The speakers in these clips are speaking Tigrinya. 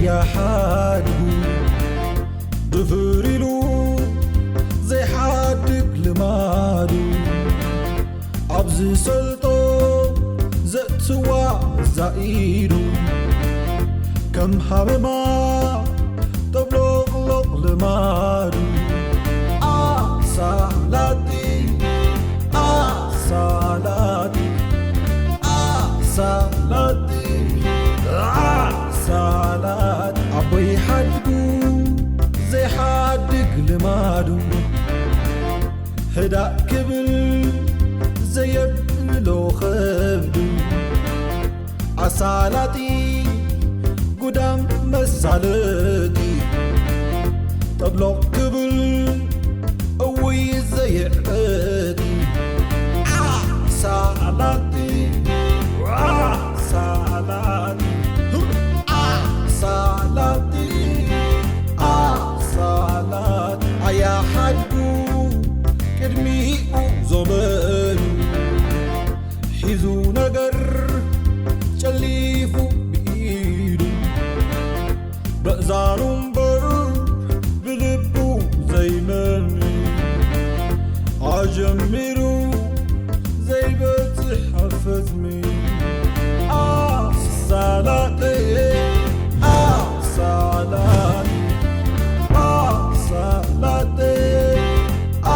ያሓድጉ ድፍር ኢሉ ዘይሓድግ ልማዱ ኣብ ዝሰልጦ ዘእትዋ ዛኢዱ ከም ሃመማ ጠብሎቕሎቕ ልማዱ ኣሳላጢ ኣሳላጢ ኣሳላጢ ኣሳላጢ ኣቦይ ሓድጉ ዘይሓድግ ልማዱ ህዳእ ክብል ዘየብሎ ኸብዱ ኣሳላጢ ጉዳም መሳለጢ ጠብሎቕ ክብል እውይ ዘየዕበጢ ኣሳላጢ ኣሳላጢ ኣሳላጢ ኣሳላጢ ኣያሓድጉ ቅድሚኡ ዞመን ሒዙ ነገር ጨሊፉ ብኢዱ በእዛኑ እምበር ብልቡ ዘይመኒ ኣጀሚሩ ዘይበጽሕ ኣፈጽሚ ኣሳላጢ ኣሳላጢ ኣሳላጢ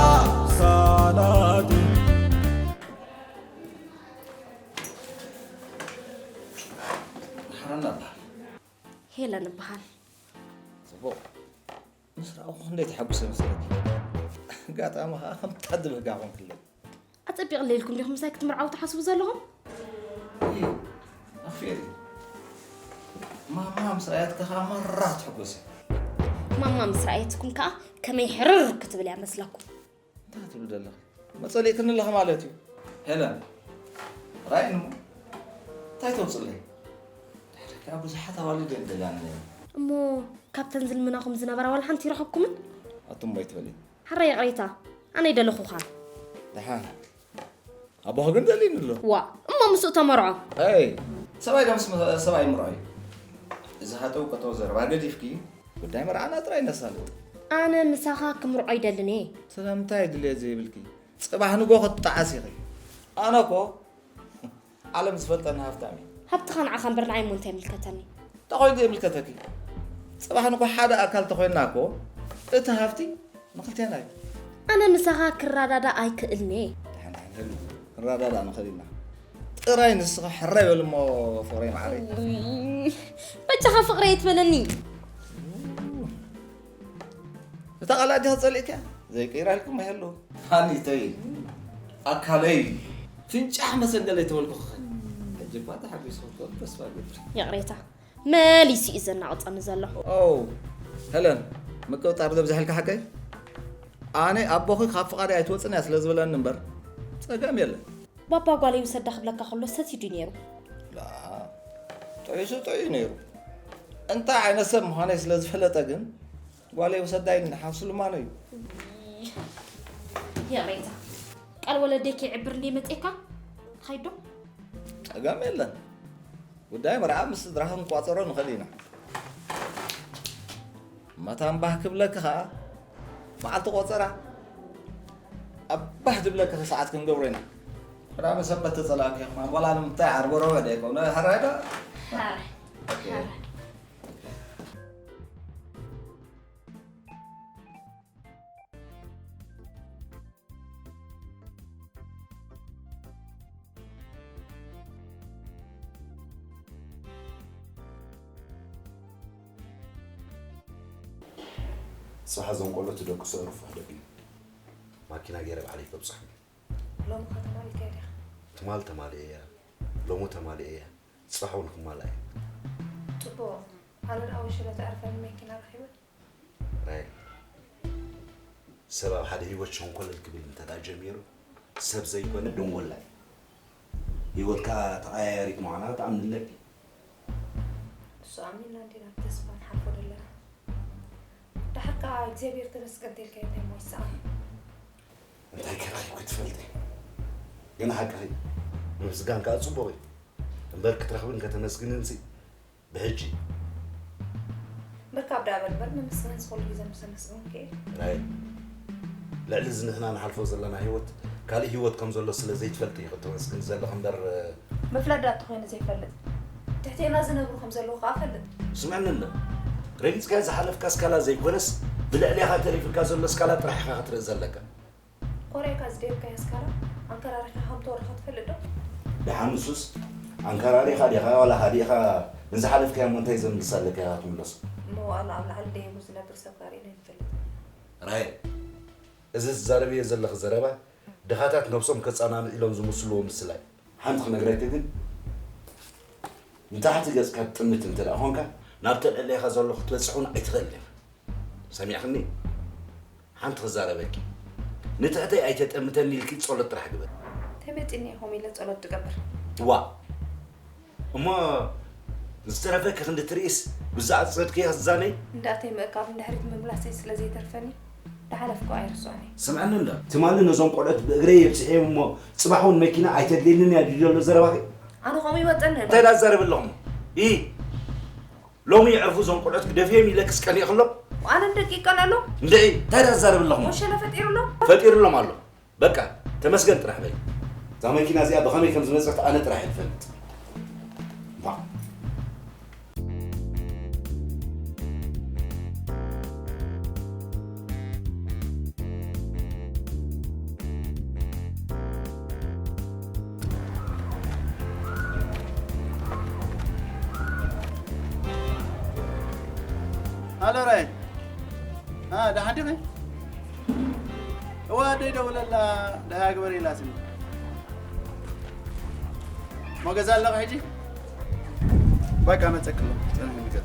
ኣሳላጢ ሓራና በሃል ሄለን እበሃል። ፅቡቕ ምስ ረኣኹ ክንደይ ተሓጉሰ መሰለኪ። ኣጋጣሚ ከዓ ከምታ ዝበጋ ኮንክለይ። ኣጸቢቕለይ ኢልኩም ዲኹም ምሳይ ክትምርዓው ትሓስቡ ዘለኹም? ኣኽፊሪ ማማ ምስ ኣያትካ ከዓ መራ ክትሕጎስ እየ። ማማ ምስ ረኣየትኩም ከዓ ከመይ ሕርር ክትብል እያ መስለኩም። እንታይ ትብሉ ዘለኺ? መጸሊእክኒ ኣለኺ ማለት እዩ። ሄለን ራእይኒ እሞ እንታይ ተውፅለይ? ድሕሪ ከዓ ብዙሓት ኣዋልድ እየን ደልያኒ። እሞ ካብተን ዝልምናኹም ዝነበራ ዋላ ሓንቲ ይረኸብኩምን? ኣቱም ወይ ትበሊ ሓራ ይቕሬታ ኣነ ይደለኹኻ። ደሓን ኣቦኺ ግን ደልዩኒ ኣሎ። ዋ እሞ ምስኡ ተመርዖ። ኣይ ሰብኣይ ደምስ ሰብኣይ ምርዖ እዩ። እዚ ሃጠው ቀጠው ዘረባ ገዲፍኪ ጉዳይ መርዓና ጥራይ ነሳልጥ። ኣነ ምሳኻ ክምርዖ ይደልን እየ። ስለምንታይ ድልየት ዘይብልኪ? ፅባሕ ንጎ ክትጠዓስ ኢኺ። ኣነ እኮ ዓለም ዝፈልጠኒ ሃፍታም እየ። ሃብትኻ ንዓኻ እምበር ንዓይ እሞ እንታይ ይምልከተኒ? እንታይ ኮይኑ ዘይምልከተኪ? ፅባሕ ንጎ ሓደ ኣካል ተኮይንና እኮ እቲ ሃፍቲ ንክልቴና እዩ። ኣነ ምሳኻ ክረዳዳእ ኣይክእልን እየ። ደሓን ደሓን ህሉ ክንረዳዳእ ንኽእል ኢና። ጥራይ ንስኻ ሕራይ በል እሞ ፍቕረይ መዓረይ። በጃኻ ፍቕረይ ኣይትበለኒ። እታ ቃል ኣዲኻ ጸሊእካያ ዘይቀይራ ኢልኩም ኣይህሉ። ሃኒተይ ኣካለይ ፍንጫሕ መሰንገለይ ተበልኩኺ። ሕጂ እኳ ተሓጒስኺ ክትኮኒ ተስፋ እገብር። ይቕሬታ መሊሱ እዩ ዘናቕጸኒ ዘሎ። ኦ ሄለን ምቅብጣር ዘብዝሐልካ ሓቀይ? ኣነ ኣቦኺ ካብ ፍቓደይ ኣይትወጽን እያ ስለ ዝበለኒ እምበር ጸገም የለን። ባባ ጓለይ ውሰዳ ክብለካ ከሎ ሰትዩ ድዩ ነይሩ? ላ ጥዑይ ጥዑይ እዩ ነይሩ። እንታይ ዓይነት ሰብ ምዃነይ ስለ ዝፈለጠ ግን ጓለይ ውሰዳ ኢልኒ ሓንሱ ልማኖ እዩ። ይቕሬታ ቃል ወለደይ ከይዕብር እንደ መፅእካ ትኸይድ ዶ? ጸገም የለን። ጉዳይ መርዓ ምስ ስድራኻ ክንቋጸሮ ንኽእል ኢና። መታን ባህ ክብለኪ ኸኣ መዓልቲ ቆጸራ ኣብ ባህ ዝብለኪ ሰዓት ክንገብሮ ኢና። ቅዳመ ሰንበት ተጸላእኪ ከማን ዋላ ንምንታይ ዓርቢ ረቡዕ ዶ ኣይኮነ? ሕራይ ዶ? ሕራይ። ኦኬ። ጽባሕ እዞም ቆልዑ ትደቅሱ ኣዕሩኽ ውሕደት እዩ። ማኪና ገይረ ባዕለይ ከብጽሖም እየ። ሎሚ ኸ ተማሊእካዮ ዲኻ? ትማል ተማሊኤ እየ። ሎሚ ተማሊኤ እየ። ጽባሕ እውን ክማላእ እየ። ጽቡቕ። ኣነ ደኣ ወሸለ ተዕርፈኒ መኪና ረኺበ። ራሄል፣ ሰብ ኣብ ሓደ ህይወት ሸንኮለል ክብል እንተ ደኣ ጀሚሩ፣ ሰብ ዘይኮነ ደንጎላ እዩ። ህይወት ከኣ ተቐያያሪት ምዃና ክትኣምኒ ኣለኪ። ንሱ ኣሚንና እንዲና ብተስፋ ንሓልፎ ዘለና። ደሓር ከኣ እግዚኣብሔር ተመስገን ተልካዮ እንታይ እሞ ይሰኣን። እንታይ ከረኺብኪ ትፈልጢ? ግን ሓቅኺ፣ ምምስጋን ከኣ ጽቡቕ እዩ። እምበር ክትረኽብን ከተመስግንንሲ ብሕጂ ካብ ዳበል በር መመስገን ዝኾሉ ግዜ ምስ ኣመስገን ከ ራይ ልዕሊ እዚ ንሕና ንሓልፎ ዘለና ህይወት ካልእ ህይወት ከም ዘሎ ስለ ዘይትፈልጥ እዩ ክተመስግን ዘለኻ እምበር ምፍላጥ ዳቶ ኮይኑ ዘይፈልጥ ትሕቴና ዝነብሩ ከም ዘለዉ ከዓ ፈልጥ። ስምዕኒ ኣሎ ረጊፅካዮ ዝሓለፍካ ስካላ ዘይኮነስ ብልዕሌኻ ተሪፍካ ዘሎ ስካላ ጥራሕ ኢኻ ክትርኢ ዘለካ። ኮርያካ ዝደልካዮ ኣስካላ ኣንከራሪኻ ከም ተወርኻ ትፈልጥ ዶ? ደሓን ንሱስ ኣንከራሪኻ ዲኻ ዋላ ሃዲእኻ ንዝሓለፍካዮ እሞ እንታይ ዘምልስ ኣለካ ኢኻ ትምለሶ። እሞ ዋላ ኣብ ላዕሊ ደይቡ ዝነብር ሰብ ካሪእና ይንፈልጥ። ራሄል እዚ ዝዛረብዮ ዘለኺ ዘረባ ድኻታት ነብሶም ከፃናኑ ኢሎም ዝምስልዎ ምስላ እዩ። ሓንቲ ክነግረኪ ግን ንታሕቲ ገፅካ ትጥምት እንተ ደኣ ኾንካ ናብቲ ልዕሌኻ ዘሎ ክትበፅሕ እውን ኣይትኽእልን ኢኻ። ሰሚዕኽኒ? ሓንቲ ክዛረበኪ ንትሕተይ ኣይተጠምተኒ ኢልኪ ጸሎት ጥራሕ ግበሪ። ተመጺኒ ኢኹም ኢለ ጸሎት ትገብር። ዋ እሞ ዝተረፈኪ ክንዲ ትርኢስ ብዛዕባ ጸሎትኪ ክትዛነይ? እንዳእተይ ምእካብ ንድሕሪት ምምላሰይ ስለ ዘይተርፈኒ ዝሓለፍኩ ኣይርስዖን እየ። ስምዕኒ እንዶ ትማሊ ነዞም ቆልዑት ብእግረይ የብፅሐዮም እሞ ፅባሕ እውን መኪና ኣይተድልየንን እያ ድዩ ዘሎ ዘረባኺ? ኣነ ከምኡ ይወፀኒ እንታይ ዳዛረብ ኣለኹም? ኢ ሎሚ የዕርፉ እዞም ቆልዑት ክደፍዮም ኢለ ክስቀን እየ ክሎም ኣነ ንደቂ ይቀን ኣሎ እንድዒ እንታይ ደኣ ትዛረብ ኣለኹም ወሸለ ፈጢሩ ኣሎ ፈጢሩሎም ኣሎ በቃ ተመስገን ጥራሕ በይ እዛ መኪና እዚኣ ብኸመይ ከም ዝመፀት ኣነ ጥራሕ እየ ዝፈልጥ ባ ሃሎ ራይል ደሓን ዲኺ? እዋ ኣደይ ደውለላ ደሃ ግበር ኢላትኒ። ሞገዛ ኣለኺ ሕጂ? በቃ መፀክሎ ፅንሕ ንገዛ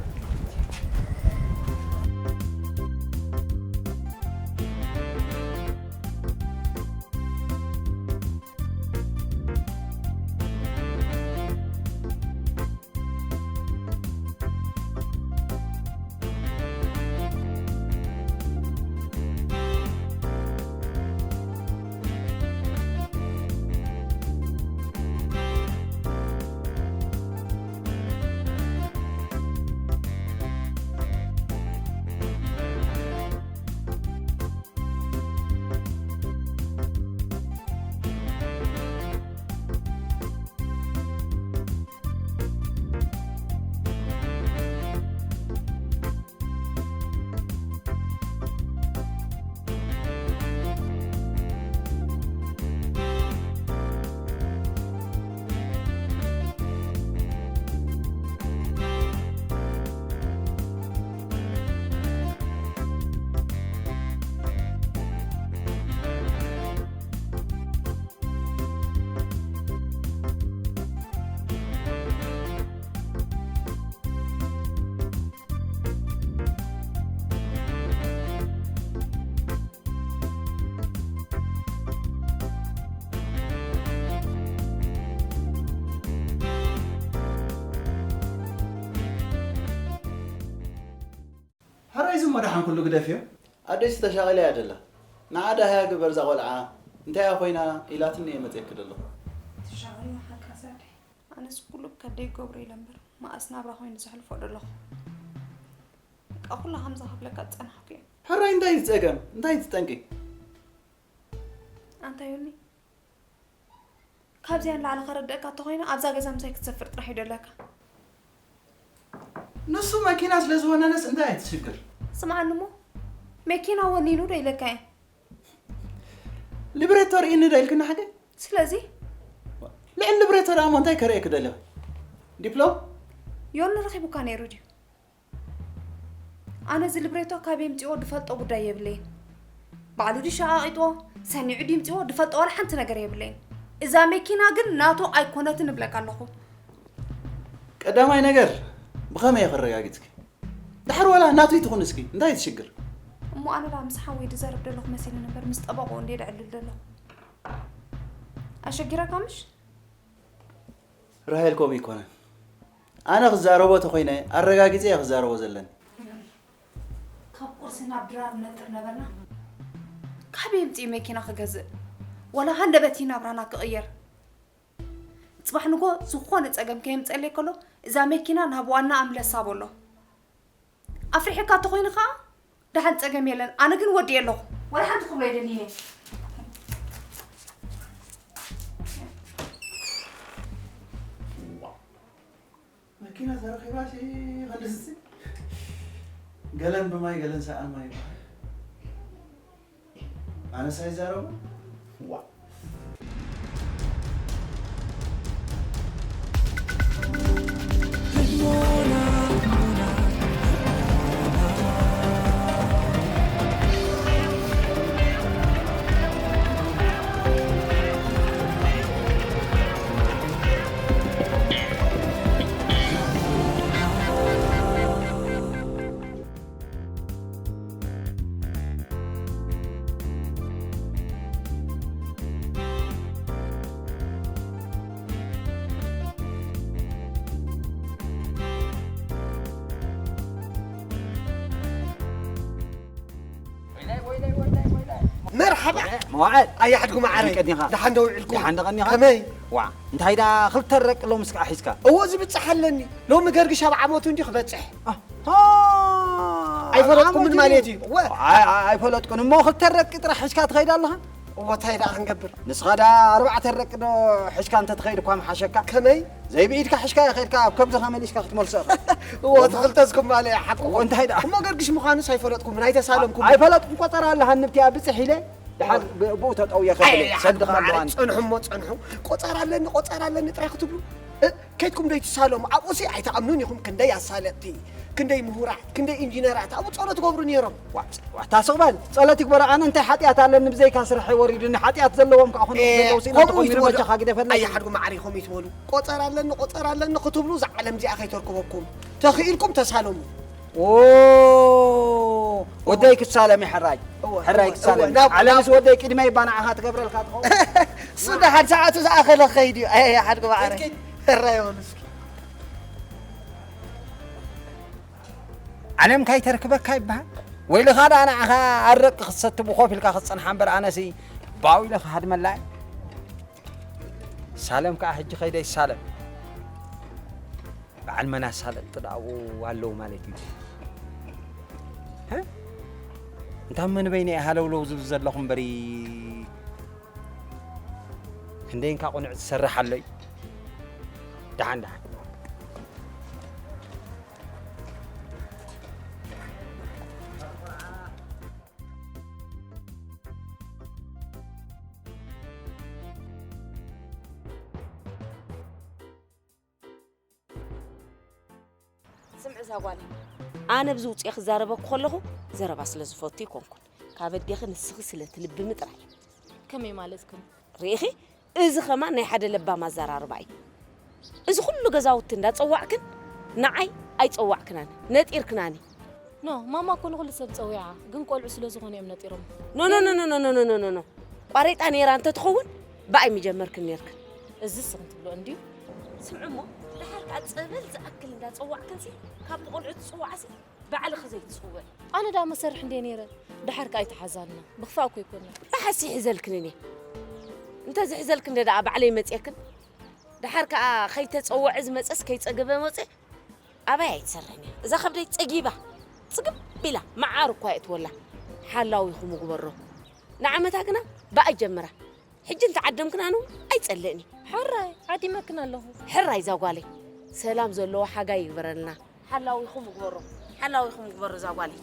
ሕራይ ዝሞ ደሓን ኩሉ ግደፍዮ። ኣደይሲ ተሻቒላ እያ ደላ። ንዓ ዳህያ ግበር እዛ ቆልዓ እንታይ እያ ኮይና ኢላትኒ እየ መፅየኪ ደለኹ። ትሻቐሉ ሓቃ ሳዲ ኣነስ ኩሉ ከደይ ገብሮ ኢለ እምበር መኣስ ናብራ ኮይኑ ዘሕልፎ ደለኹ። በቃ ኩላ ከምዛ ክብለካ ዝፀናሕኩ እየ። ሕራይ እንታይ እዩ ፀገም እንታይ እዩ ጠንቂ? ኣንታ ዮኒ ካብዚኣ ንላዕሊ ከረድአካ እንተኾይኑ ኣብዛ ገዛ ምሳይ ክትሰፍር ጥራሕ እዩ ደለካ። ንሱ መኪና ስለ ዝወነነስ እንታይ ኣይትሽግር። ስምዓኒ እሞ መኪና ወኒኑ ዶ ኢለካ እየ። ሊብሬቶ ርኢኒ ዶ ኢልክኒ ሓቀይ? ስለዚ ልዕሊ ሊብሬቶ ደኣ እሞ እንታይ ከርእየኪ ደሊኺ? ዲፕሎም? ዮኒ ረኺቡካ ነይሩ ድዩ? ኣነ እዚ ልብሬቶ ካበይ ኣምጺእዎ ድፈልጦ ጉዳይ የብለይን። ባዕሉ ድዩ ሸቓቒጥዎ፣ ሰኒዑ ድዩ ኣምጺእዎ ድፈልጦ ዋላ ሓንቲ ነገር የብለይን። እዛ መኪና ግን ናቱ ኣይኮነትን እብለካ ኣለኹ። ቀዳማይ ነገር ብኸመይ እየ ከረጋግጽኪ? ድሓር ዋላ ናቱይ ትኹን እስኪ እንታይ እቲ ሽግር? እሞ ኣነ ደኣ ምስ ሓወይ ድዛረብ ደለኹ መሲሉኒ እምበር ምስ ጠበቕኡ እንድየ ደዕልል ደለኹ። ኣሸጊረካ ምሽ? ራሄል ከምኡ ኣይኮነን። ኣነ ክዛረቦ ተኾይነ ኣረጋጊፀ እየ ክዛረቦ ዘለኒ። ካብ ቁርሲ ናብ ድራር ንነጥር ነበርና። ካበይ ኣምፂኡ መኪና ክገዝእ? ዋላ ሃንደበት እዩ ናብራና ክቕየር። ፅባሕ ንጎ ዝኾነ ፀገም ከየምፀለይ ከሎ እዛ መኪና ናብ ዋና ኣምለሳ በሎ። ኣፍሪሕካ እንተኾይኑ ከዓ ደሓን ጸገም የለን። ኣነ ግን ወዲኤ ኣለኹ። ወላ ሓንቲ ክብሎ የደልይን እየ። መኪና ተረኺባሲ ክንድስቲ ገለን ብማይ ገለን ሰኣን ማይ ይበሃል። ኣነስ ኣይዛረቡን። ዋ። መርሓባ። መዋዕል። ኣያ ሓድጉ መዓረይ። ቀኒኻ። ደሓን ዶ ውዒልኩም? ደሓን ዶ ቀኒኻ? ከመይ? ዋ፣ እንታይ ደኣ ክልተ ረቂ ሎምስ ከኣ ሒዝካ? እዎ፣ ዝብጽሕ ኣለኒ። ሎሚ ገርግሽ ኣብ ዓመቱ እንዲ ክበጽሕ። ኣሃ። ኣይፈለጥኩምን ዓመቱ ማለት እዩ። እወ። ኣይ፣ ኣይ፣ ኣይፈለጥኩን። እሞ ክልተ ረቂ ጥራሕ ሒዝካ ትኸይድ ኣለኻ? እዎ፣ እንታይ ደኣ ክንገብር? ንስኻ ደኣ ኣርባዕተ ረቂ ዶ ሒዝካ እንተ ትኸይድ እኳ ምሓሸካ። ከመይ? ዘይብኢድካ ሒዝካ ኢኻ ከይድካ ኣብ ከብድኻ መሊስካ ክትመልሶ ኢኻ። እዎ፣ እቲ ክልተ ዝኩማለ ሓቅኹም። እንታይ ደኣ? እሞ ገርግሽ ምዃኑስ ኣይፈለጥኩምን፣ ኣይተሳለምኩምን። ኣይፈለጥኩን፣ ቆጸራ ኣለሃኒ ብቲኣ ብጽሕ ኢለ። ደሓር ብ-፣ ብኡ ተጠውየ ኣይ፣ ከብል ኣይ፣ ሰድኻ ሓቅኹም ኣለዋኒ። ማለት ጸንሑ እሞ ጸንሑ። ቆጸራ ኣለኒ፣ ቆጸራ ኣለኒ ጥራይ ክትብሉ። እ፣ ከይድኩም ዶ ይትሳለሙ? ኣብኡሲ ኣይትኣምኑን ኢኹም። ክንደይ ኣሳለጥቲ፣ ክንደይ ምሁራት፣ ክንደይ ኢንጂነራት ኣብኡ ጸሎት ትገብሩ ነይሮም። ዋ፣ ዋ፣ ታስቕ በል። ጸሎት ይግበሩ። ኣነ እንታይ ሓጢኣት ኣለኒ ብዘይካ ስርሐይ ወሪዱኒ? ሓጢኣት ዘለዎም ከኣ ኾኑ ኤ፣ ዘለዉ ሲኢኖም ከምኡ ተኾይኑ ይትበሉ። በጃኻ ግደፈለይ። ኣያ ሓድጉ መዓር ኢኹም ይትበሉ። ቆጸር ኣለኒ፣ ቆጸር ኣለኒ ክትብሉ እዛ ዓለም እዚኣ ከይተርክበኩም። ተኽኢልኩም ተሳለሙ። ኦ፣ ወደይ ክሳለም እዩ ሕራይ። እወ፣ ሕራይ እወ፣ ክሳለም እወ፣ እዩ። ናብ፣ ዓለምስ ናብ ወደይ ቅድመይ እባ ንዓኻ ትገብረልካ ትኸውን። እሱ ደሓን ሰዓቱ ዝኣኸለ ክኸይድ እዩ። ኣያ ሓድጉ መዓር። እስኪ። ሕራይ ይበሉ እስኪ። ዓለም ካይተርክበካ ይበሃል። ወይልኻ ደኣ ንዓኻ ኣረቂ ክትሰቲ ብኾፍ ኢልካ ክትጸንሓ እምበር ኣነሲ ባው ኢለ ክሃድመላ እየ። ሳለም ከኣ ሕጂ ከይደ ይሳለም። በዓል መና ሳለጥቲ ደኣ ኣብኡ ኣለዉ ማለት እዩ። ሀ? እንታ መን በይነ እየ ሃለውለው ዝብል ዘለኹ እምበሪ ክንደይ እንካ ቁኑዕ ዝሰርሕ ኣሎ እዩ። ደሓን ደሓን። ስምዒ እዛ ጓለይ፣ ኣነ ብዝውፅኦ ክዛረበኪ ከለኹ ዘረባ ስለ ዝፈቱ ይኮንኩን፣ ካብ ኣዴኺ ንስኺ ስለ ትልብሚ ጥራይ። ከመይ ማለትክን? ርኢኺ፣ እዚ ኸማን ናይ ሓደ ለባም ኣዘራርባ እዩ። እዚ ኩሉ ገዛውቲ እንዳጸዋዕክን ንዓይ ኣይጸዋዕክናን፣ ነጢርክናኒ። ኖ፣ ማማ እኮ ንኹሉ ሰብ ጸዊዓ፣ ግን ቆልዑ ስለ ዝኾኑ እዮም ነጢሮም። ኖ፣ ኖ፣ ኖ፣ ኖ፣ ኖ፣ ኖ፣ ኖ፣ ኖ፣ ኖ፣ ኖ። ቋሬጣ ነይራ እንተትኸውን ብኣይ ምጀመርክን ነይርክን። እዚ ስኽን ትብሎ እንድዩ። ስምዒ እሞ፣ ደሓር ከኣ ጸበል ዝኣክል እንዳጸዋዕክንሲ፣ ካብ ቆልዑ ትጽዋዕሲ፣ ባዕልኺ ዘይትጽውዒ። ኣነ ደኣ መሰርሕ እንድየ ነይረ፣ ደሓር ከኣ ኣይተሓዛልና። ብኽፋእ እኮ ኣይኮንና። ደሓርሲ ይሕዘልክን እየ። እንተ ዝሕዘልክን እንደ ደኣ ባዕለይ መጽየክን፣ ደሓር ከኣ ከይተጸወዐ ዝመጸስ ከይጸገበ መጸ፣ ኣባይ ኣይትሰርሕን እያ። እዛ ከብደይ ጸጊባ፣ ጽግብ ኢላ፣ መዓር እኳ የእትወላ። ሓላዊኹም ግበሮ። ንዓመታ ግና ብኣይ ጀምራ። ሕጂ እንተ ዓደምክናኑ ኣይጸልእን እዩ። ሕራይ፣ ዓዲመክን ኣለኹ። ሕራይ እዛ ጓለይ። ሰላም ዘለዎ ሓጋይ ይግበረልና። ሓላዊኹም ግበሮ። ሓላዊኹም ግበሮ እዛ ጓለይ።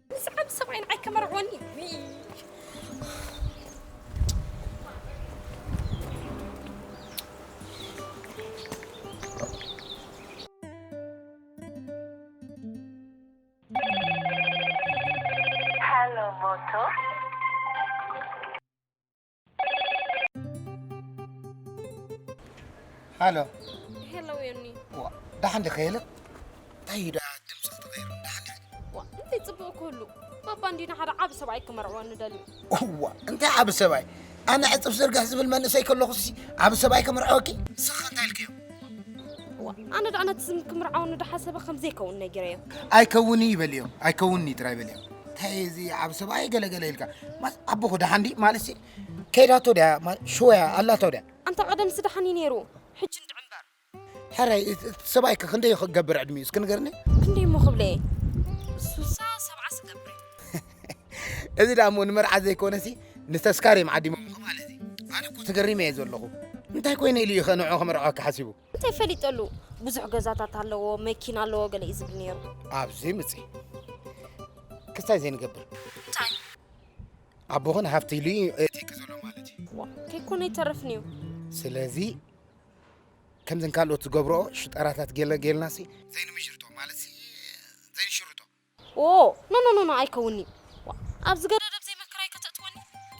ብዛዕባ ሰብኣይ ንዓይ ከመርዕወኒ። ሃሎ ሞቶ። ሃሎ። ሄሎ ዮኒ። ዋ፣ ደሓን ዲኺ ሄለን? እንታይ እዩ ደኣ ድምፅኺ ተቐይሩ? ደሓን ዲኺ? ዋ፣ እንታይ ፅቡቕ ክህሉ? ባባ እንዲና ሓደ ዓቢ ሰብኣይ ክመርዕወኒ ደልዩ። እዋ፣ እንታይ ዓቢ ሰብኣይ? ኣነ ዕፅፍ ዝርግሕ ዝብል መንእሰይ ከለኹሲ ዓቢ ሰብኣይ ከመርዕወኪ? ንስኺ እንታይ ኢልክዮ? ዋ፣ ኣነ ደኣ ነቲ ስም ክምርዓወኒ ዝሓሰበ ከም ዘይከውን ነጊረዮ። ኣይከውን'ዩ በልዮ፣ ኣይከውን'ዩ ጥራይ በልዮ። እንታይ እዚ ዓቢ ሰብኣይ ገለ ገለ ኢልካ? ማስ ኣቦኹ ደሓን ድዩ? ማለትሲ ከይዳቶ ድያ? ማ-፣ ሽወያ ኣላቶ ድያ? ኣንታ ቀደምሲ ደሓን እዩ ነይሩ፣ ሕጂ እንድዒ እምበር። ሕራይ፣ እቲ፣ እቲ ሰብኣይከ ክንደይ ክገብር ዕድሚኡ እስኪ ንገርኒ? ክንደይ እሞ ክብለ እየ? ሱሳ፣ ሰብዓስ ክገብር እዩ። እዚ ደኣ እሞ ንመርዓ ዘይኮነሲ ንተስካር እዮም ዓዲሞምኹ ማለት እዩ። ኣነ እኮ ተገሪመ እየ ዘለኹ። እንታይ ኮይነ ኢሉ እዩ ኸ ንዕኡ ከመርዕወካ ሓሲቡ? እንታይ ፈሊጠሉ? ብዙሕ ገዛታት ኣለዎ፣ መኪና ኣለዎ ገለ እዩ ዝብል ነይሩ። ኣብዚ ምጺ። ክስታይ ዘይንገብር። እንታይ? ኣቦኽን ሃብቲ ኢሉ እዩ እቲኪ ዘሎ ማለት እዩ። ዋ፣ ከይኮነ ይተርፍኒ እዩ። ስለዚ ከምዘን ካልኦት ዝገብርኦ ሽጠራታት ጌለ-፣ ጌልናሲ ዘይንምሽርቶ ማለትሲ ዘይንሽርቶ። ኦ፣ ኖ፣ ኖ፣ ኖ፣ ኖ፣ ኣይከውን'ዩ። ዋ፣ ኣብዚ ገደደብ ዘይመከራይ ከተእትወኒ?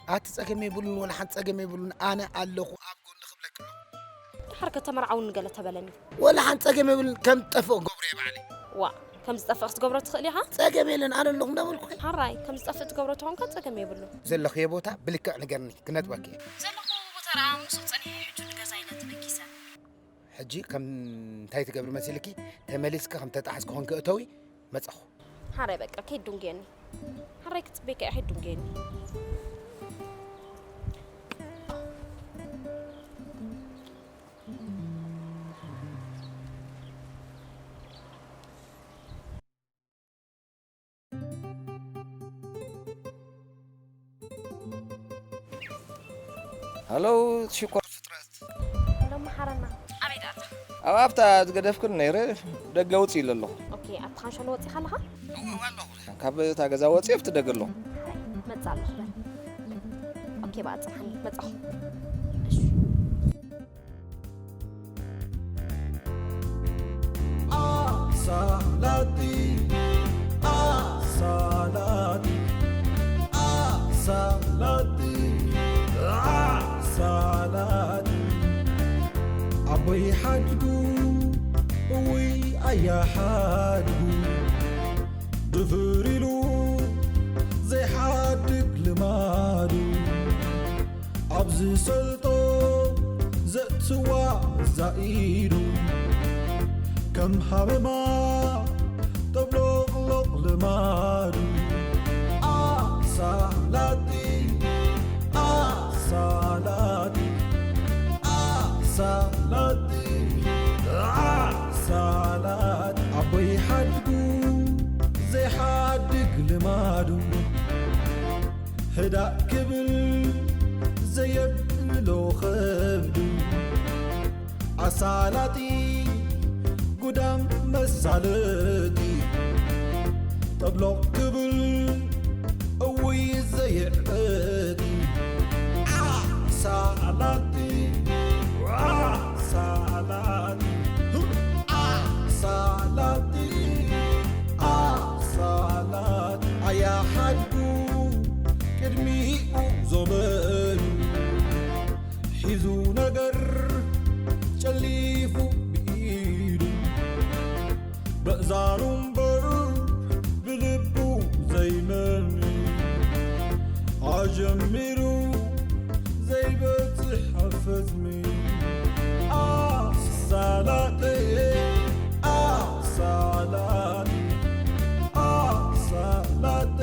ኣቲ ጸገም የብሉን፣ ወላ ሓንቲ ጸገም የብሉን። ኣነ ኣለኹ ኣብ ጎኒ ክብለኪ ኣለኹ። ድሓር ከተመርዓውኒ ገለ ተበለኒ። ወላ ሓንቲ ጸገም የብሉን፣ ከም ትጠፍእ ክገብሮ እየ ባዕለይ። ዋ፣ ከም ዝጠፍእ ክትገብሮ ትኽእል ኢኻ? ጸገም የለን፣ ኣነ ኣለኹ እንዳበልኩ። ሓራይ፣ ከም ዝጠፍእ ትገብሮ ተኾንካ ጸገም የብሉን። ዘለኽዮ ቦታ ብልክዕ ንገርኒ፣ ክነጥበኪ እየ። ዘለኹዎ ቦታ ደኣ ምስኡ ጸኒሐ ሕጂ ንገዛ ኢለ ተበጊሰ። ሕጂ ከም እንታይ ትገብሪ መሲልኪ? ተመሊስኪ ከም ተጣሓስኪ ኮንኪ እተዊ፣ መጻኹ። ሓራይ በቃ፣ ከይት ዱንግየኒ። ሓራይ ክጽበየካ እየ፣ ከይት ዱንግየኒ። ሃሎ፣ ሽኮር ፍጥረት። ሃሎ፣ መሓረና። ኣበይ ደኣ ኣለኻ? ኣብ ኣብታ ዝገደፍክን ነይረ፣ ደገ ውጽእ ኢለ ኣለኹ። ኦኬ፣ ኣብቲ ካንሸሎ ወጺኻ ኣለኻ? እወ፣ እወ ኣለኹ። ካብ እታ ገዛ ወጺእ ኣብቲ ደገ ኣለኹ። መጻ ኣለኹ በል። ኦኬ፣ በቃ ጽንሓኒ፣ መጻኹ። እሺ። ኣሳላጢ፣ ኣሳላጢ፣ ኣሳላጢ፣ ኣሳላጢ። ኣቦይ ሓድጉ፣ እውይ ኣያ ሓድጉ፣ ድፍር ኢሉ ዘይሓድግ ልማዱ። ኣብ ዝሰልጦ ዘእትዋ ዛኢዱ፣ ከም ሃመማ ጠብሎቕሎቕ ልማዱ። ኣሳላጢ፣ ኣሳላጢ፣ ኣሳላጢ፣ ኣሳላጢ። ኣቦይ ሓድጉ ዘይሓድግ ልማዱ፣ ህዳእ ክብል ዘየብሎ ኸብዱ። ኣሳላጢ ጉዳም መሳለጢ፣ ጠብሎቕ ክብል እውይ ዘየዕበጢ። ኣሳላጢ፣ ኣሳላጢ፣ ኣሳላጢ፣ ኣሳላጢ። ኣያ ሓድጉ ቅድሚኡ ዘመኑ፣ ሒዙ ነገር ጨሊፉ ብኢዱ፣ በእዛኑ እምበር ብልቡ ዘይመኒ፣ ኣጀሚሩ ዘይበጽሕ ኣብ ፈጽሚ። ኣሳላጢ፣ ኣሳላጢ፣ ኣሳላጢ።